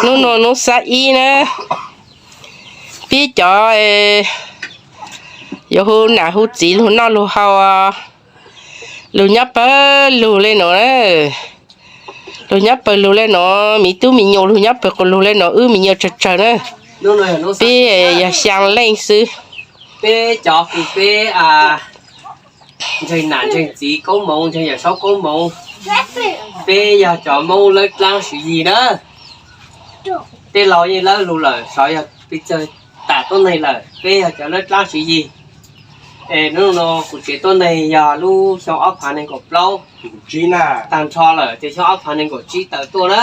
Hnub no hnub xab ib na, peb cov yuav hu nam hu txiv lug noj lug haus, lug nyob pawg lug le nuav na. Lug nyob pawg lug le nuav, miv tub miv nyuas lug nyob pawg lug le nuav, wb miv nyuas tsawg tsawg na. Peb yog xyaa leej xwb. Peb cov kws peb ntseeg nam ntseeg txiv Koob Moov, ntseeg Yawm Saub Koob Moov, peb yog cov Moob lawb dlaab Siv Yig na. Tej laus yeej lawb lug lawm, sawv yog peb txawg tam tuab neeg lawm, peb yog cov lawb dlaab Siv Yig. Es hnub no kuv tsev tuab neeg yog lub xyoo ob phav nees nkaum plaub, tag nrho lawm ces xyoo ob phav nees nkaum tsib tawm tuaj na.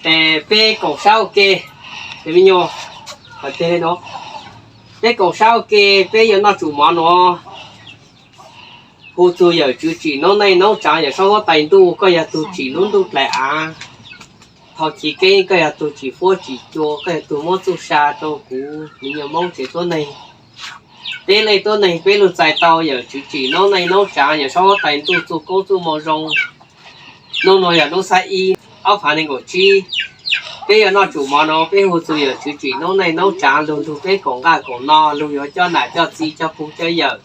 Es peb koom sab ua ke, es me nyuam, peb koom sab ua ke, peb yuav noj tsum mov nuav. Hu txug Yawm Tswv Tsim Noob Neej Noob Tsaav, Yawm Saub Huab Tais Ntuj, koj yog tug tsim lub ntuj dlaim av. Thaum chiv keeb koj yog tug tsim huab tsim cua, koj yog tug muab txuj sa rau kuv miv nyuas Moob tsev tuab neeg. Peb leej tuab neeg peb lug txais tau Yawm Tswv Tsim Noob Neej Noob Tsaav, Yawm Saub Huab Tais Ntuj txuj koob txuj moo zoo. Hnub no yog lub xab ib, ob phav nees nkaum tsib. Peb yuav noj tsum mov no peb hu txug Yawm Tswv Tsim Noob Neej Noob Tsaav lug nrug peb koom nqaj koom no, lug yuav coj nam coj txiv coj pug coj yawm,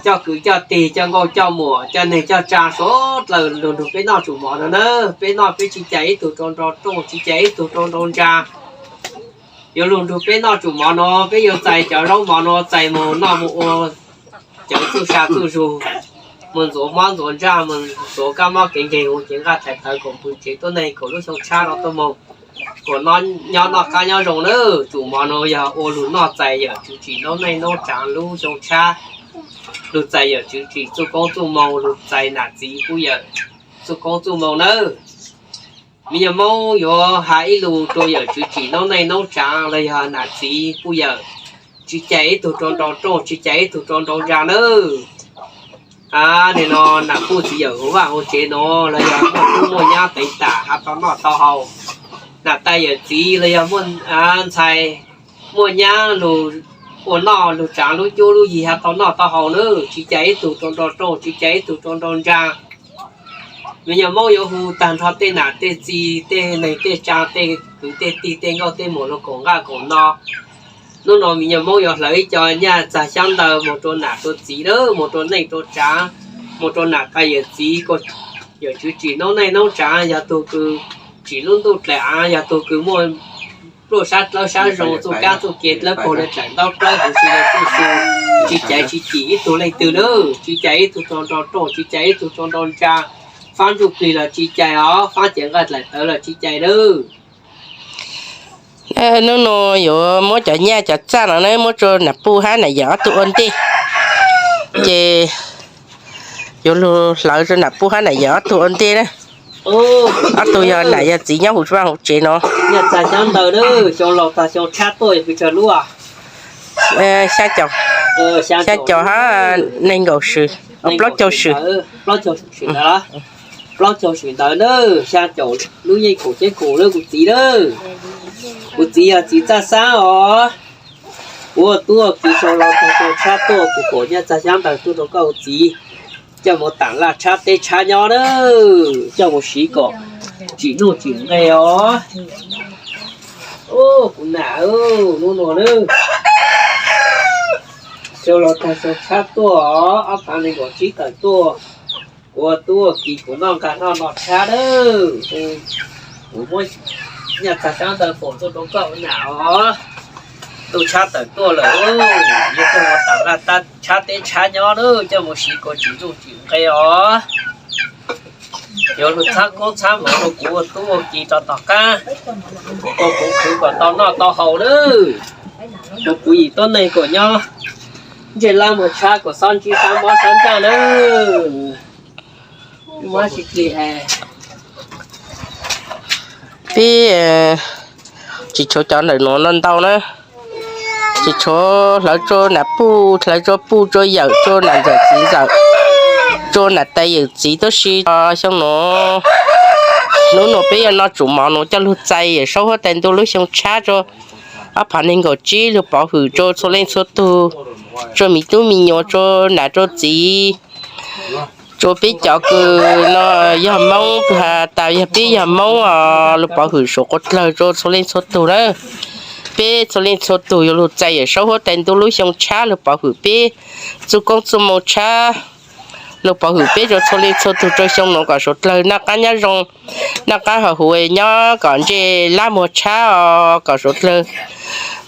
coj kwv coj tij coj nkauj coj muam coj neeg coj tsaa suav dlawg lug nrug peb noj tsum mov no na. Peb noj peb tsis cais ib tug rau nraug rooj, tsis cais ib tug rau nraug ntsaa. Yuav lug nrug peb noj tsum mov no, peb yuav txais cov zaub mov no txais moog noj moog ua cawv txuj sa txuj zug, moog ntxuav mob ntxuav ntsaj, moog ntxuav kab mob kev nkeeg, ua cev nqaj tais tawv koom pw tsev tuab neeg koom lub xyoo tshab no tuaj moog, kuas nyob noj qab nyob zoo na. Tsum mov no yog ua lug noj txais Yawm Tswv Tsim Noob Neej Noob Tsaav lub xyoo tshab, lug txais Yawm Tswv Tsim txuj koob txuj moo, lug txais nam txiv kuj yawm txuj koob txuj moo nawb. Miv nyuas Moob yuav has ib lus rua Yawm Tswv Tsim Noob Neej Noob Tsaav los yog nam txiv kuj yawm, tsis cais ib tug rau nraug rooj, tsis cais ib tug rau nraug ntsaa nawb. Nim no nam puj txiv yawm huv vaj huv tsev no los yog muaj tub muaj nyab teev tam has tau noj tau haus, nam tais yawm txiv los yog muaj ntxhais muaj nyab lug ua noj lug tsaav lub cuab lub yig has tau noj tau haus nawb, tsis cais ib tug rau nraug rooj, tsis cais ib tug rau nraug ntsaa. Miv nyuas Moob yuav hu tag nrho tej nam tej txiv, tej neeg tej tsaa, tej kwv tej tij, tej nkauj tej muam lug koom nqaj koom no. Hnub no Miv nyuas Moob yuav hlawv ib co nyaj txag xyaab ntawv moog rua nam rua txiv nawb, moog rua neej rua tsaav, moog rua nam tais yawm txiv, Yawm Tswv Tsim Noob Neej Noob Tsaav yog tug kws tsim lub ntuj dlaim aav, yog tug kws muaj pluaj sab dlawb sab zoo, txuj kab txuj ke dlawb paug le dlaim ntaub dlawb huv si le txuj xu, tsis cais tsis cim ib tug leej twg nawb, tsis cais ib tug rau nraug rooj, tsis cais ib tug rau nraug ntsaa, faab ntsuj plig los tsis cais os, faab cev nqaj dlaim tawv los tsis cais nawb. Hnub no yuav muab cov nyaj cov txaj no na muab rua nam puj hab nam yawm ob tug ua ntej, ces yuav lug hlawv rua nam puj hab nam yawm ob tug ua ntej na. Ob tug yog nam yog txiv nyob huv vaj huv tsev no. Xyaa caum hab neeg nkaum swm, plaub caug swm. Plaub caug swm ntawd na, xyaa caum lub yeej kaum ceeb kaum na kuv txiv na. Kuv txiv yog txiv Txaj Xaab os. Kuv ua tub ua kiv sau los tag xyoo tshab tuaj, kuv pum nyaj txag xyaab ntawv tuaj rau koj ua txiv, coj mus taam laj tshab teb tshab nyob na, coj mus siv kom tsim nuj tsim nqe os. Kuv nam, hnub no na, sau los tag xyoo tshab tuaj os, ob phav nees nkaum tsib tawm tuaj, kuv ua tub ua kiv kuv noj nqaj noj no tshab na. Kuv muab nyaj txag xyaab ntawv pum tuaj rau koj ua nam os. Tuaj tshab tawm tuaj lawm, yuav coj mus taam laj tshab teb tshab nyob na, coj mus siv kom tsim nuj tsim nqe os. Yuav lug txhab koob txhab hmoov rau kuv ua tub ua kiv rau tom qab, ua kuv khwv kom tau noj tau haus na. Ua kuv yim tuab neeg kom nyob ntsej lab muag tshab kom xob ntsib xob mob xob ntsaj na. Peb tsis tshuav cov ntawm nuav ntau na, tsis tshuav hlawv rua nam puj, hlawv rua puj, rua yawm, rua nam ntxawm txiv ntxawm, rua nam tais yawm txiv, tab sis xyoo nuav, hnub nuav peb yuav noj tsum mov nuav coj lug txais Yawm Saub Huab Tais Ntuj lub xyoo tshab rua ob phav nees nkaum tsib, lug pov hwm rua txhua leej txhua tug, rua miv tub miv nyuam, rua nam rua txiv, Rau peb cov kws no yog Hmoob, has tas yog peb yog Hmoob os, lug pov hwm suav quas dlawg rau txhua leej txhua tug na. Peb txhua leej txhua tug yuav lug txais Yawm Saub huab tais ntuj lub xyoo tshab, lug pov hwm peb txuj koob txuj moo tshab, lug pov hwm peb rau txhua leej txhua tug rau xyoo nuav kom suav dlawg noj qab nyob zoo, noj qab haus huv, nyob kom ntsej lab muag tshab os, kom suav dlawg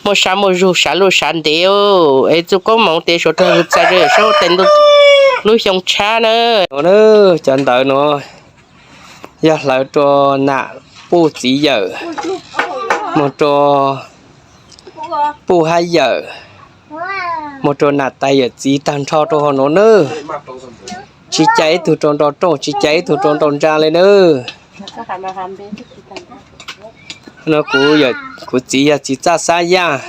muaj sab muaj zug, sav luj sav ntev. Es txuj koob moov tes suav dlawg lug txais rau Yawm Saub huab tais ntuj lub xyoo tshab na. Cov ntawv nuav yog hlawv rua nam puj txiv yawm, moog rua puj hab yawm, moog rua nam tais yawm txiv taag nrho rua huv nuav nawb. Tsi ca ib tug rua nraum rooj, tsi ca ib tug rua nraum ntsaa le nawb. Kuv txiv yog txiv Txaj Xab Yaaj,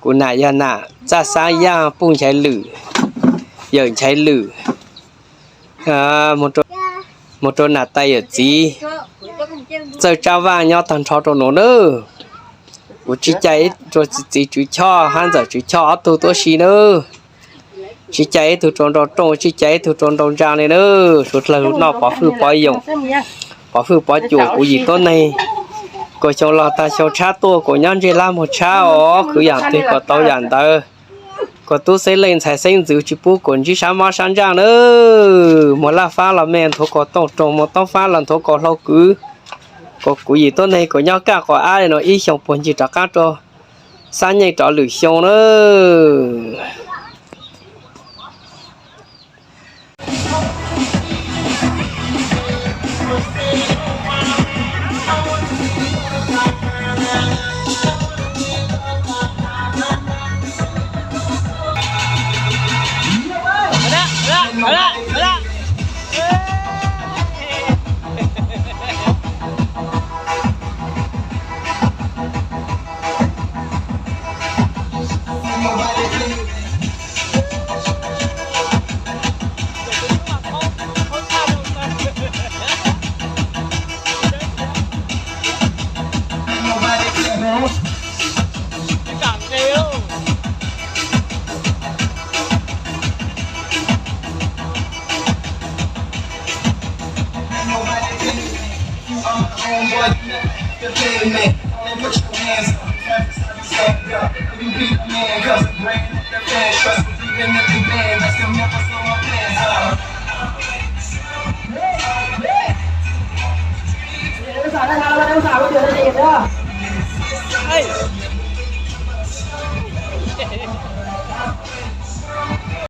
kuv nam yog nam Txaj Xab Yaaj, puj Nchaiv Lwm, yawm Nchaiv Lwm. Moog rua nam tais yawm txiv txawj tsab vaaj nyob taag nrho rua nuav nawb. Kuv tsi ca ib rua txiv Tswv Choj hab ntxawm Tswv Choj ob tug tuab si nawb. Tsi ca ib tug rua nraum rooj, tsi ca ib tug rua nraum ntsaa le nawb. Suav dlawg lug noj pov hwj pov yoom, pov hwj pov cum kuv yim tuab neeg. Kuas xyoo lug taag xyoo tshab tuaj, kuas nyob ntsej lab muag tshab os, khwv yaam twg kuas tau yaam ntawd. Kuas tub xeeb leej ntxhais xeeb ntxwv tsi pub kuas ntsib sab mob sab ntsaaj nawb. Muag laj fab los me nthuav kuas tooj roos, muag toob fab los nthuav kuas hlau kwv. Kuas kuv yim tuab neeg kuas nyob kaj quas ab le nuav ib xyoos puag ncig rov qab rua xab nyeej rov lwm xyoo nawb.